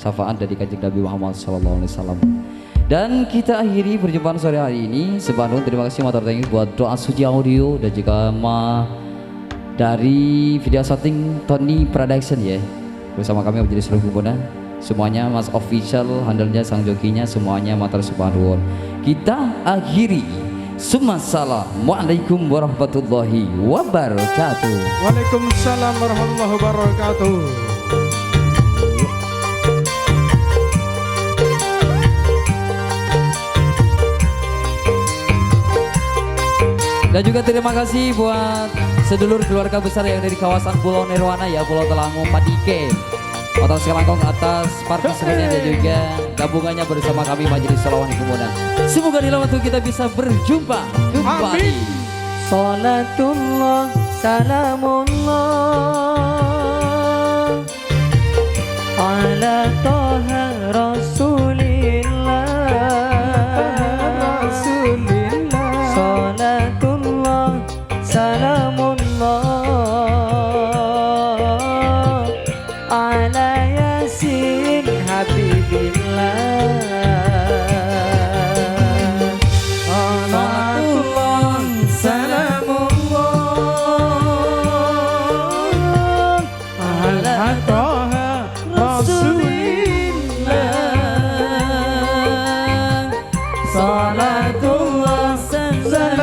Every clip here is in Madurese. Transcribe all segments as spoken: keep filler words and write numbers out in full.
syafaat dari Kanjeng Nabi Muhammad sallallahu alaihi wasallam. Dan kita akhiri perjumpaan sore hari ini. Sembah nuwun, terima kasih matur thank you buat Doa Suci Audio dan juga ma-, dari video shooting Tony Production ya. Bersama kami Majelis Roh Gumuna. Semuanya Mas Official, handle-nya, sang jokinya, semuanya matur sembah nuwun. Kita akhiri. Summa salam. Waalaikum warahmatullahi wabarakatuh. Waalaikumsalam warahmatullahi wabarakatuh. Dan juga terima kasih buat sedulur keluarga besar yang dari kawasan Pulau Nirwana ya, Pulau Telangu, Padike. Matur sakalangkong atas partisipasinya dan juga gabungannya bersama kami Majelis Sholawat Gumuna. Semoga di lain waktu kita bisa berjumpa kembali. Amin. Salatullah, salamullah ala Toha Rasulillah. Rasulillah. Salatullah, salamullah ala Yasin Habibillah. Salatullah, salamullah ala Toha Rasulillah. Salatullah, salamullah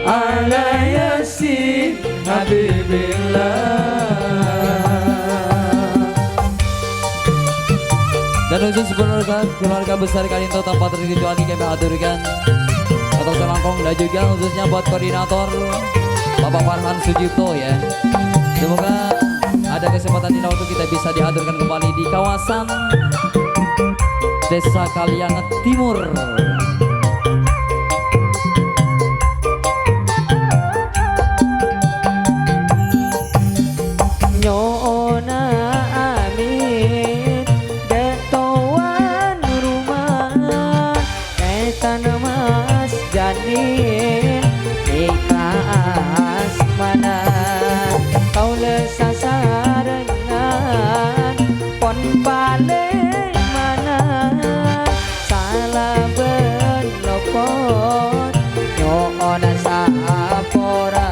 ala Yasin Habibillah. Dan khusus keluarga, keluarga besar Kalimantan tanpa terkecuali kami haturkan atas langkong dan juga khususnya buat koordinator Bapak Farhan Sujipto ya. Semoga ada kesempatan di waktu kita bisa dihaturkan kembali di kawasan Desa Kalianget Timur. Nyo'ona amin, dâ' towan roma. Kaitan Mas Janin, ikhlas mana kaula sasarengan, pon palèng mana sala bân lopot, nyo'ona sapora.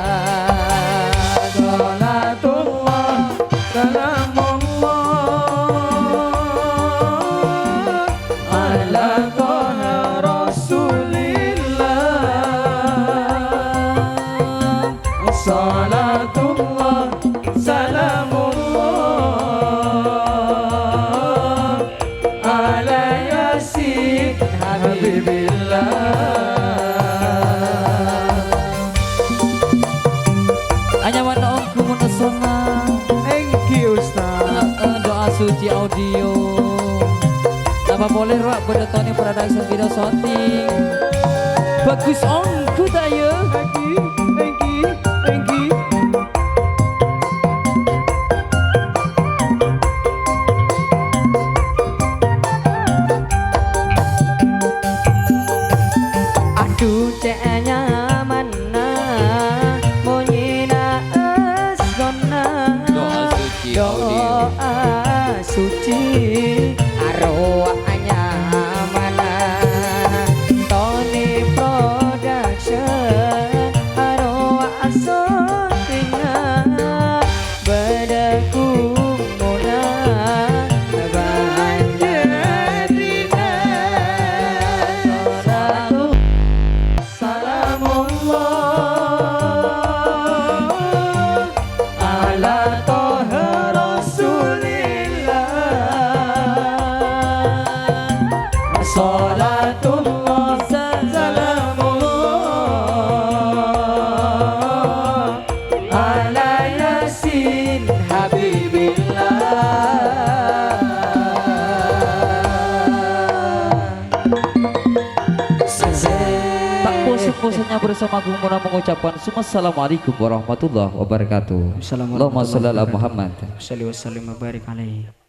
Salatullah, salamullah ala Toha Rasulillah. Salatullah, salamullah ala Yasin Habibillah. Anyaman ongku mun sona. Èngghi, Ustaz. Heeh, Doa Suci Audio. Napa polè rowa bâdâ Tony Production Video Shooting. Bagus onggu ta' iyâ? Èngghi, èngghi, èngghi. Adu cè' nyamanna, monyèna essona. Doa Suci Audio. Doa Suci arowa nyamana. Tony Production arowa syutinga. Bâdâ kumuna bânjârina. Salamullah ala Toha Rasulillah. Salatullah, salamullah ala Yasin Habibillah. Tak bosan-bosannya bersama Gumuna mengucapkan Assalamualaikum warahmatullahi wabarakatuh. Assalamualaikum Allahumma sholli ala warahmatullahi Muhammad. Wasalli wa sallim wa barik alaihi.